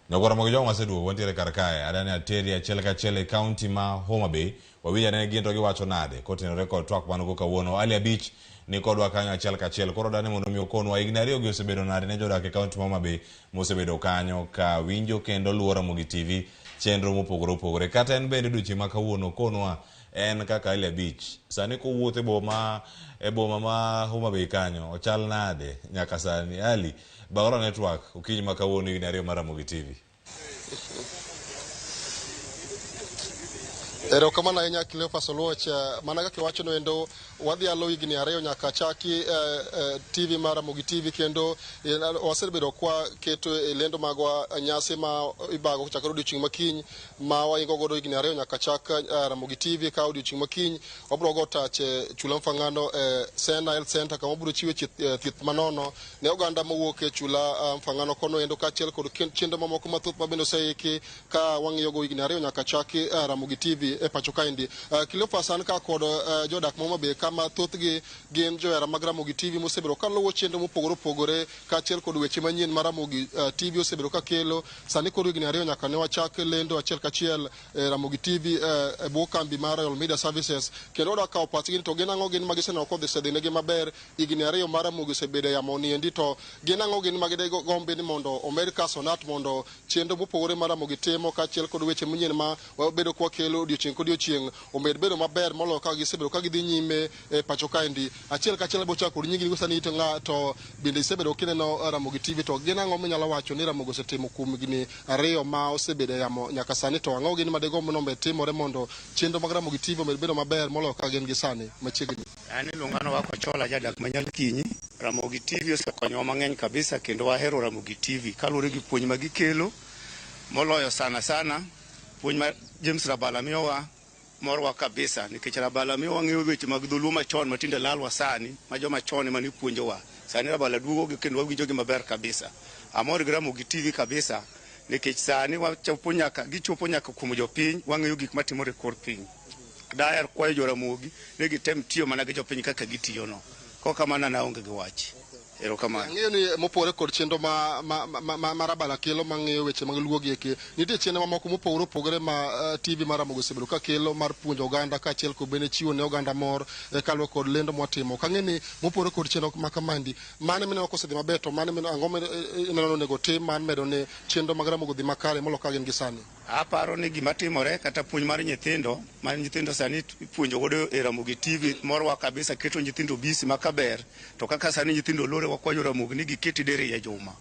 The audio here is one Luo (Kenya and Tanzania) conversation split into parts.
Nyagwara mag jong waseduogo wantiere kar kae adani ateri achiel kachiel e kaunti ma Homa Bay wawinj ane gin to giwacho nade kotenore kod twak man go kawuono. Ali Abich ni kodwa kanyo achiel kachiel koro dani mondo mi okonwa higni ariyo gi osebedo nade ne jodak e kaunti ma Homa Bay mosebedo kanyo ka winjo kendo luwo Ramogi TV chenro mopogore opogore kata en bende odiochieng' ma kawuono konwa en kaka Ali Abich sani kowuotho e boma ma Homa Bay kanyo ochal nade nyaka sani. Ali Bagora Network okinyi ma kawuono higni ariyo mar Ramogi TV. Erokamano ahinya Cleophas Oluoch. Mana kaka iwacho no endo, wadhialo higni ariyo nyaka chaki TV mar Ramogi TV kendo wasebedo kwa keto e lendo magwa nyasi ma ibago chakre odiochieng' makiny ma waingo godo higni ariyo nyaka chak Ramogi TV ka odiochieng' makiny wabro go tach e chula Mfangano e Sena Health Center kama wabro chiwe thieth manono ne oganda mowuok e chula Mfangano kono endo kaachiel kod chenro mamoko mathoth ma bende oseiki ka wang'iyo go higni ariyo nyaka chaki Ramogi TV e pacho kaendi. Cleophas an ka kod jodak ma Homa Bay kama thothgi gin johera mag Ramogi TV mosebedo kaluwo chenro mopogore opogore kaachiel kod weche manyien ma Ramogi TV osebedo kakelo. Sani koro higni ariyo nyaka ne wachak lendo achiel kachiel e Ramogi TV e bwo kambi mar Royal Media Services kendo wadwa kawo pachgi ni to gin ang'o gin ma giseneno kodhi osedhinegi maber higni ariyo mar Ramogi osebedo e yamo niendi to gin ang'o gin ma gidegombi ni mondo omed kasonat mondo chenro mopogore ma Ramogi timo kaachiel kod weche manyien ma wabedo kwakelo odiochieng' kodiochieng' omed bedo maber moloyo kaka gisebedo ka gidhi nyime e pacho kaendi. Achiel kachiel abiro chako kod nyingi sani to ng'a to bende isebedo kineno Ramogi TV to gin ang'o minyalo wacho ni Ramogi osetimo kuom higni ariyo ma osebedo e yamo nyaka sani to ang'o gin madegomb ni omed timore mondo chenro mag Ramogi TV omed bedo maber moloyo kaka gin gi sani machiegni. An iluonga ni Owako Chola jadak ma Nyalkinyi. Ramogi TV osekonyowa mang'eny kabisa kendo wahero Ramogi TV kaluwore gi puonj ma gikelo moloyo sana sana puonj ma James Rabala miyowa morwa kabisa nikech Rabala miyo wang'eyo weche mag dholuo machon matinde lalwa sani ma joma chon ema ne puonjowa. Sani Rabala duogo gi kendo wawinjogi maber kabisa. Amor gi Ramogi TV kabisa nikech sani wachopo nyaka gichopo nyaka kuom jopiny wang'eyo gik matimore e kor piny. Daher kwayo joramogi ni gitem tiyo mana gi jopiny kaka gitiyo no. Kok kamano an aonge gi wach. Erokamano. Ang'eyo ni mopogore kod chenro ma Rabala kelo mang'iyo weche mag luo gi eki, nitie chenro mamoko mopogore opogore ma TV mar Ramogi osebedo ka kelo mar puonjo oganda kaachiel kod bende chiwo ne oganda mor kaluwore kod lendo mwatimo. Ok ang'e ni mopogore kod chenro ma kamandi, mane mineno kosedhi maber to mane mineno ang'o mineno ni onego tim mar medo ni chenro mag Ramogi odhi makare moloyo kaka gin gi sani. Aparo ni gima timore kata puonj mar nyithindo ma nyithindo sani ipuonjo godo e Ramogi TV morwa kabisa keto nyithindo busy ma kaber to kaka sani nyithindo lore wakwayo Ramogi ni giketi diriyo e juma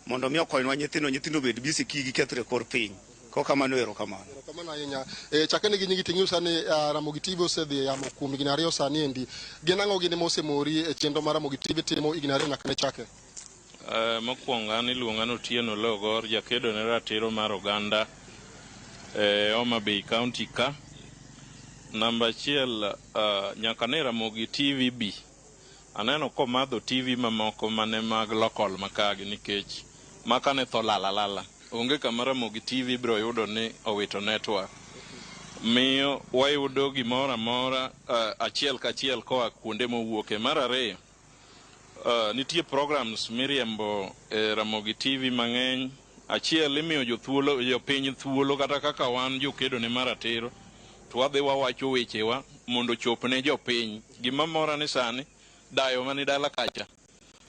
mondo mi okonywa nyithindo nyithindo obed busy kik gikethre kor piny. Kok kamano erokamano. Erokamano ahinya. Chakre ne gi nyingi ting'iyo sani Ramogi TV osedhi e yamo kuom higni ariyo sani endi. Gin ang'o gini mosemori e chenro mar Ramogi TV timo higni ariyo nyaka ne chake? Mokwongo an iluonga ni Otieno Oloo jakedo ne ratiro mar oganda e Homa Bay County ka. Namba achiel nyaka ne Ramogi TV bi. Aneno komadho TV mamoko mane mag local makagi nikech maka ne tho lala lala. Onge kama Ramogi TV biro yudo ni owito network. Miyo wayudo gimoro amora achiel kachiel koa kuonde mowuoke. Mar ariyo, nitie programs miriembo e Ramogi TV mang'eny. Achiel imiyo jothuolo jopiny thuolo kata kaka wan jokedo ne maratiro to wadhi wawacho wechewa mondo ochop ne jopiny. Gima mora ni sani dayo mani dala kacha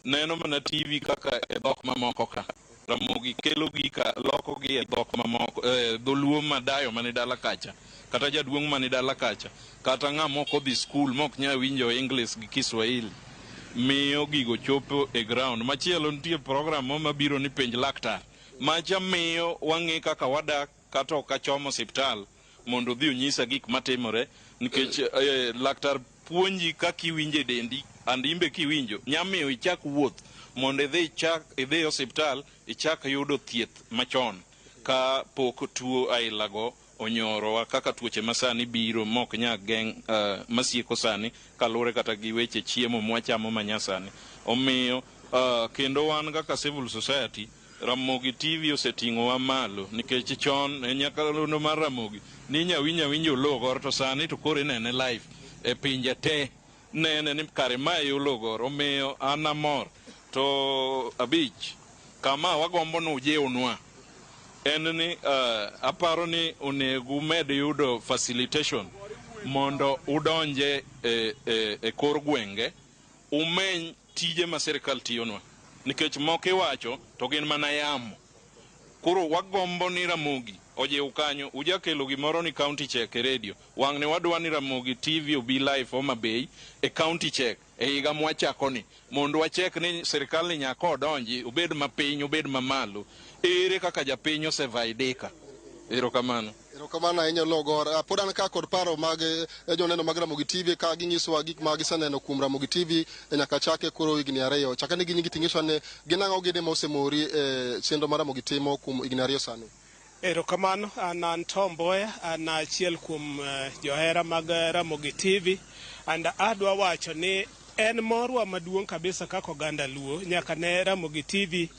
neno mana TV kaka e dhok mamoko ka. Ramogi kelo gi ka loko gi e dhok mamoko dholuo ma dayo mani dala kacha kata jaduong' mani dala kacha kata ng'ama ok odhi skul mok nyal winjo English gi Kiswahili miyo gigo chopo e ground. Machielo nitie program mo mabiro ni penj laktar. Macha miyo wang'e kaka wadak kata ok achomo osiptal mondo odhi onyisa gik matimore nikech laktar puonji kaka iwinjo e dendi and imbe kiwinjo nyamiyo ichak wuoth mondo idhi chak idhi osiptal ichak yudo thieth machon ka pok tuo ailago onyorowa kaka tuoche masani biro mok nyal geng' masieko sani kaluwore kata gi weche chiemo mwachamo manyasani. Omiyo kendo wan kaka civil society Ramogi TV oseting'owa malo nikech chon e nyakalondo mar Ramogi ninya winjo awinja Oloo Gor to sani to koro inene live e pinje te nene ni kare mae e Oloo Gor omiyo an amor. To abich kama wagombo ni ujiwnwa. En ni aparo ni onego umed yudo facilitation mondo udonje e kor gwenge umeny tije ma sirikal tiyonwa nikech moko iwacho to gin mana yamo. Koro wagombo ni Ramogi ojiw kanyo ujakelo gimoro ni county check e radio wang'ni wadwa ni Ramogi TV obi live Homa Bay e county check e higa mwachako ni mondo wachek ni sirikal ni nyaka odonji obed mapiny obed mamalo ere kaka japiny osefaidika. Erokamano. Erokamano ahinya Logor. Pod an ka kod paro mag joneno mag Ramogi TV ka ginyisowa gik ma giseneno kuom Ramogi TV nyaka chake koro higni 2. Chaka ne ginyingi ting'iswa ni gin ang'o gini ma osemori e chenro mar Ramogi timo kuom higni 2 sani. Erokamano, an Tom Mboya, an achiel kuom johera mag Ramogi TV and adwa wacho ni en morwa maduong' kabisa kaka oganda Luo nyaka ne Ramogi TV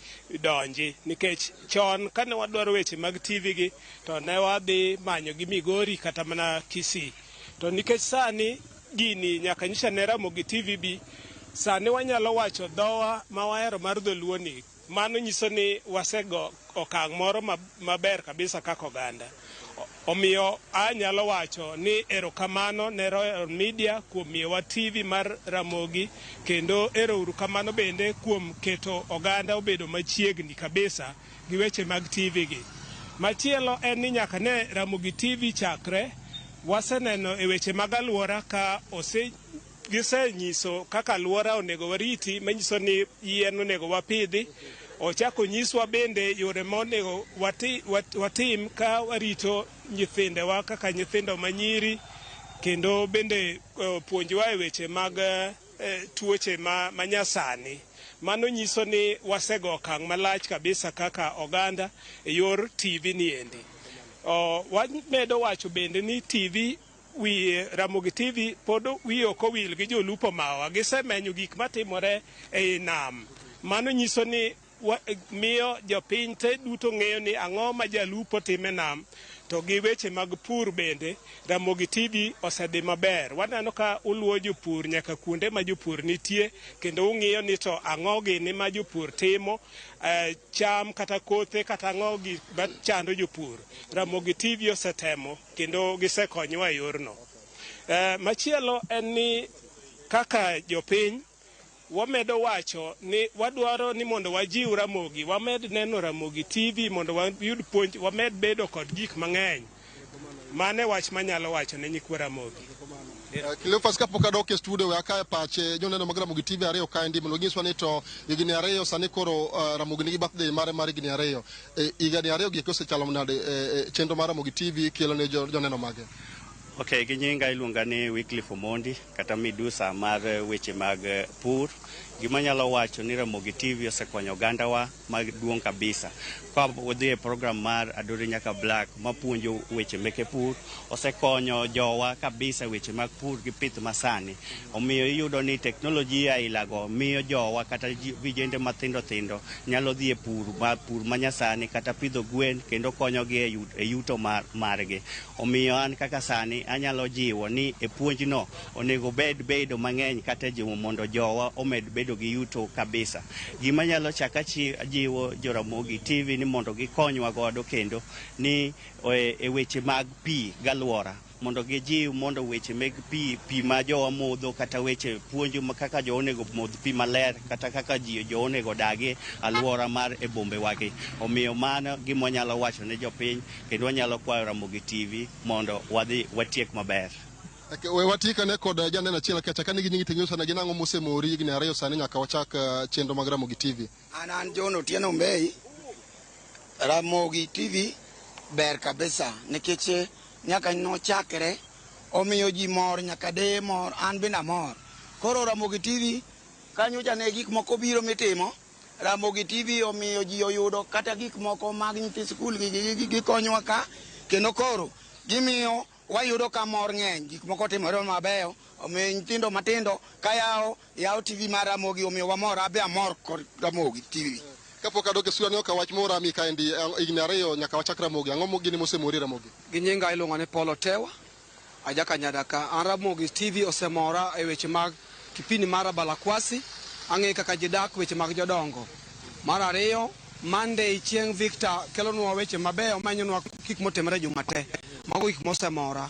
donji nikech chon kane wadwaro weche mag TV gi to ne wadhi manyo gi Migori kata mana Kisii. To nikech sani gini nyaka nyicha ne Ramogi TV bi sani wanyalo wacho dhowa ma wahero mar dholuo ni mano nyiso ni wasego okang' moro maber kabisa kaka oganda. Omiyo anyalo wacho ni erokamano ne Royal Media kuom miyowa TV mar Ramogi kendo ero kamano bende kuom keto oganda obedo machiegni kabisa gi weche mag TV gi. Machielo en ni nyaka ne Ramogi TV chakre waseneno e weche mag aluora ka ose gisenyiso kaka aluora onego wariti manyiso ni yien onego wapidhi. Ochako nyiswa bende yore ma onego watim ka warito nyithindewa kaka nyithindo manyiri kendo bende puonjwa e weche mag tuoche manyasani. Mano nyiso ni wasego okang' malach kabisa kaka oganda e yor TV ni endi. Wamedo wacho bende ni TV wi Ramogi TV pod wiye ok owil gi jolupo mawa. Gisemenyo gik matimore ei nam. Mano nyiso ni miyo jopiny te duto ng'eyo ni ang'o ma jalupo timo e nam to gi weche mag pur bende Ramogi TV osedhi maber. Waneno ka uluwo jopur nyaka kuonde ma jopur nitie kendo ung'iyo ni to ang'o gini ma jopur timo cham kata kothe kata ang'o gik machando jopur. Ramogi TV osetemo kendo gisekonyowa e yorno. Machielo en ni kaka jopiny wamedo wacho ni wadwaro ni mondo wajiw Ramogi, wamed neno Ramogi TV mondo wayud puonj, wamed bedo kod gik mang'eny. Mano e wach manyalo wacho ne nyikwa Ramogi. Cleophas kapok adok e studio we akae pache joneno mag Ramogi TV 2 kaendi mondo ginyiswa ni to higni 2 sani koro Ramogi nigi birthday mare mar higni 2. Higni 2 gi osechalo nade chenro mar Ramogi TV kelo ne joneno mage? Ok, gi nyinga iluonga ni Wycliffe Omondi kata midusa mar weche mag pur. Gima anyalo wacho ni Ramogi TV osekonyo ogandawa maduong' kabisa. Ka wadhi e program mar Adori Nyaka Black mapuonjo weche meke pur, osekonyo jowa kabisa weche mag pur gi pith masani. Omiyo iyudo ni teknolojia ilago miyo jowa kata vijende mathindo thindo nyalo dhi e pur, pur manyasani kata pidho gwen kendo konyogi e yuto margi. Omiyo an kaka sani anyalo jiwo ni e puonjno onego bed bedo mang'eny kata jiwo mondo jowa omed bedo gi yuto kabisa. Gima anyalo chako ajiwo Joramogi TV ni mondo gikonywa godo kendo ni e weche mag pi galuora mondo gijiw mondo weche meg pi, pi ma jowa modho kata weche puonj kaka jowa onego modh pi maler kata kaka ji jowa onego odagi aluora mar e bombe wagi. Omiyo mano gima wanyalo wacho ne jopiny kendo wanyalo kwayo Ramogi TV mondo wadhi watiek maber. We watiek ane kod janeno achiel kacha ka nigi nyingi ting'iso na gin ang'o mosemori higni 2 sani nyaka wachak chenro mag Ramogi TV. An John Otieno Mbei. Ramogi TV ber kabisa nikech nyaka nochakre omiyo ji mor nyaka deye mor an bende amor. Koro Ramogi TV kanyocha ne gik moko biro mitimo. Ramogi TV omiyo ji oyudo kata gik moko mag nyithi skul gikonyowa ka kendo koro gimiyo wayudo ka mor ng'eny gik moko timore mabeyo omiyo nyithindo matindo ka yawo TV mar Ramogi omiyo wamor abe amor kod Ramogi TV. Kapok adok e studio ka wach moro ami kaendi higni 2 nyaka wachak Ramogi ang'o gini mosemori Ramogi? Gi nyinga iluongo ni Paul Otewa ajaka Nyadaka. An Ramogi TV osemora e weche mag kipindi mar Balakwasi ang'e kaka ji dak weche mag jodongo. Mar ariyo Monday chieng' Victor kelonwa weche mabeyo manyonwa gik motimore juma te. Mago gik mosemora.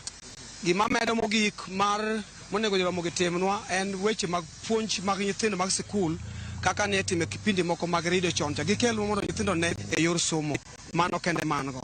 Gima medo mogik mar monego Ramogi timnwa en weche mag puonj mag nyithindo mag sikul kaka ne itime kipindi moko mag redio chon cha. Gikelnwa mondo nyithindo ne e yor somo. Mano kende man go.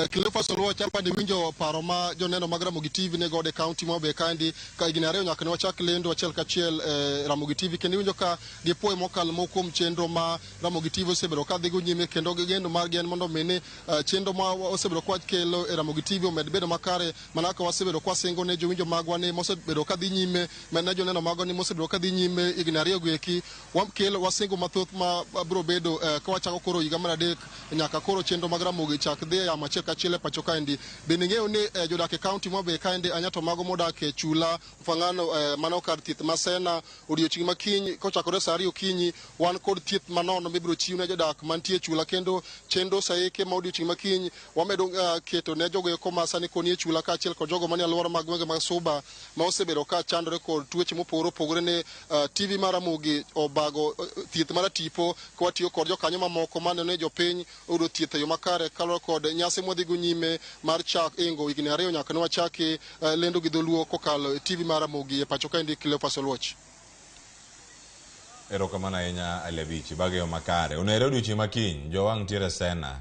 Cleophas Oluoch, apani winjo paro ma joneno mag Ramogi TV ne godo e kaunti ma Homa Bay kaendi ka higni 2 nyaka ne wachak lendo achiel kachiel e Ramogi TV kendo iwinjo ka gipuoyo mokalo moko kuom chenro ma Ramogi TV osebedo ka dhigo nyime kendo geno margi en mondo mi ni chenro ma osebedo ka wakelo e Ramogi TV omed bedo makare mana kaka wasebedo ka wasingo ne jowinjo magwa ni mosebedo ka dhi nyime ne joneno magwa ni mosebedo ka dhi nyime higni 2 go eki wakelo wasingo mathoth ma biro bedo ka wachako koro higa mar 3 nyaka koro chenro mag Ramogi chak dhi e yamo achiel kachiel e pacho kaendi. Bende ing'eyo ni jodak e kaunti ma Homa Bay kaendi ahinya to mago modak e Chula, Mfangano, mano kar thieth ma Sena odiochieng' ma kiny kochakore saa 2 okinyi wan kod thieth manono mibiro chiw ne jodak mantie e Chula kendo chenro saeke ma odiochieng' ma kiny wamedo keto ne jogo eko ma sani koni e Chula kaachiel kod jogo manie alwora mag gwenge mag Suba ma osebedo ka chandore kod tuoche mopogore opogore ne TV mar Ramogi obago thieth mar tipo ka watiyo kod jokanyo mamoko maneno ni jopiny oyudo thieth e yo makare kaluwore kod nyasi mwadhigo nyime mar chak ingo higni 2 nyaka ne wachaki lendo gi dholuo kokalo e TV mar Ramogi e pacho kaendi. Cleophas Oluoch. Erokamano ahinya Ali Abich, ibago e yo makare. Onere odiochieng' ma kiny, jowang' ntiere Sena.